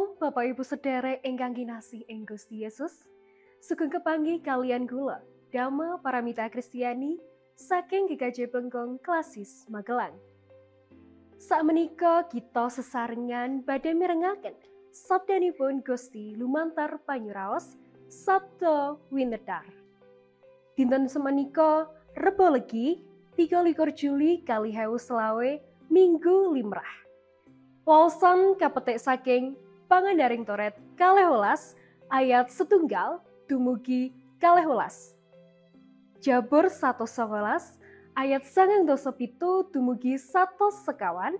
Shalom Bapak Ibu sederek ingkang kinasih ing Gusti Yesus. Sugeng kepanggih kalian kula, Dama Paramita Kristiani saking GKJ Plengkung Klasis Magelang. Sakmenika kita sesarengan badhe mirengaken sabdanipun Gusti lumantar panyuraos Sabda Winedar. Dinten semenika Rebo Legi 23 Juli 2025 Minggu Limrah. Waosan kapetik saking Pangandaring Toret 12 ayat 1 dumugi 12. Jabur 119 ayat 97 dumugi 125.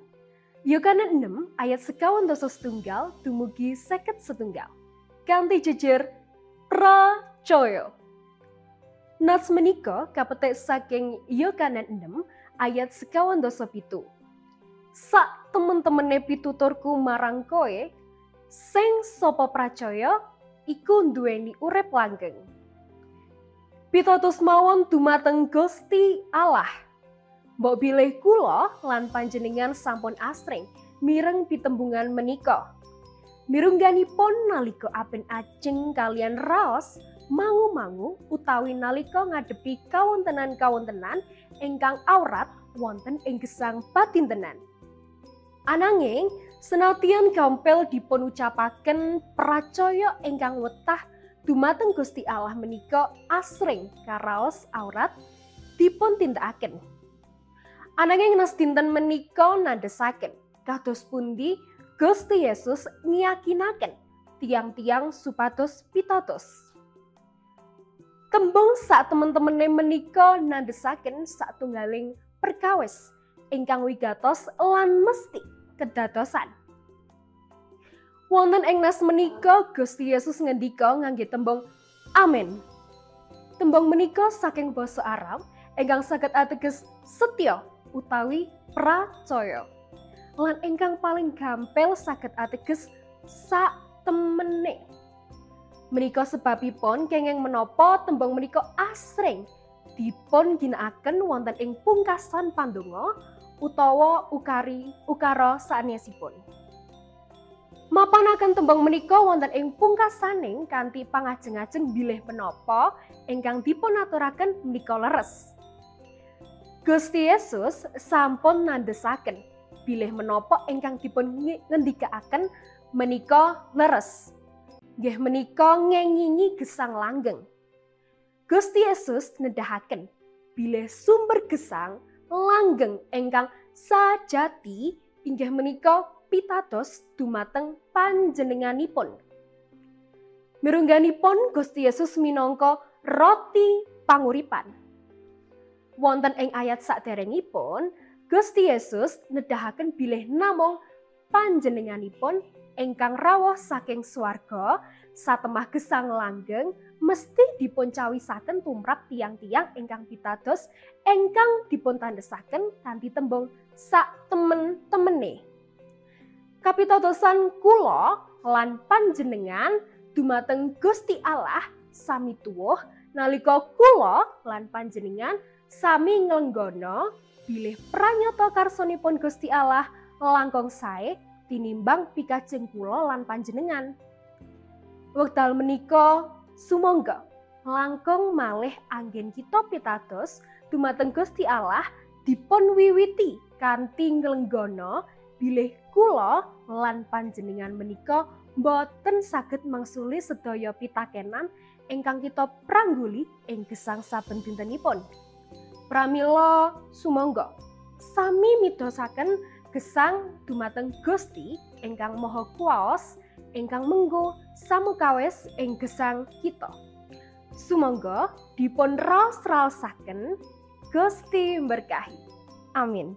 Yohanes 6 ayat 51 dumugi 51. Kanthi jejer pracoyo. Nats menika kapetik saking Yohanes 6 ayat 57. Sak temen-temene pituturku marang koe, sing sapa pracaya iku nduweni urip langgeng. Pitados mawon dumateng Gusti Allah. Mbok bilih kula lan panjenengan sampun asring mireng pitembungan menika. Mirungganipun nalika aben ajeng kalian raos mangu-mangu utawi nalika ngadepi kawontenan-kawontenan ingkang awrat wonten ing gesang patintenan. Ananging senadyan gampil dipun ucapaken pracaya ingkang wetah dumateng Gusti Allah menika asring karaos awrat dipun tindakaken. Ananging nas dinten menika nandhesaken kados pundi Gusti Yesus ngiyakinaken tiang-tiang supados pitados. Tembung sak temen-temene menika nandhesaken satunggaling perkawis ingkang wigatos lan mesti kedadosan. Wonten ing nas menika Gusti Yesus ngendika ngangge tembung amin. Tembung menika saking basa Arab ingkang saged ateges setya utawi pracaya. Lan ingkang paling gampil saged ateges sak temene. Menika sebabipun kenging menapa tembung menika asring dipun ginakaken wonten ing pungkasan pandonga utawa ukara sanesipun. Mapanaken tembung menika wonten ing pungkasaning kanthi pangajeng-ajeng bilih menapa ingkang dipun aturaken menika leres. Gusti Yesus sampun nandhesaken bilih menapa ingkang dipun ngendikaaken menika leres. Nggih menika ngengingi gesang langgeng. Gusti Yesus nedahaken bilih sumber gesang langgeng ingkang sajati inggih menika pitados dumateng panjenenganipun. Mirungganipun Gusti Yesus minangka roti panguripan. Wonten ing ayat saderengipun Gusti Yesus nedahaken bilih namung panjenenganipun ingkang rawuh saking swarga satemah gesang langgeng mesti dipun cawisaken tumrap tiang-tiang ingkang pitados ingkang dipun tandhesaken kanthi tembung sak temen-temene. Kapitadosan kula lan panjenengan dumateng Gusti Allah sami tuwuh nalika kula lan panjenengan sami nglenggana bilih pranyata karsonipun Gusti Allah langkung sae tinimbang pikajeng kula lan panjenengan. Wekdal menika sumangga langkung malih anggen kita pitados dumateng Gusti Allah dipun wiwiti kanthi nglenggana bilih kula lan panjenengan menika boten saged mangsuli sedaya pitakenan ingkang kita prangguli ing gesang saben dintenipun. Pramila sumangga sami midosaken gesang dumateng Gusti ingkang Maha Kuwaos ingkang menggo samukawis ing gesang kita. Sumangga dipun raos-raosaken, Gusti mberkahi. Amin.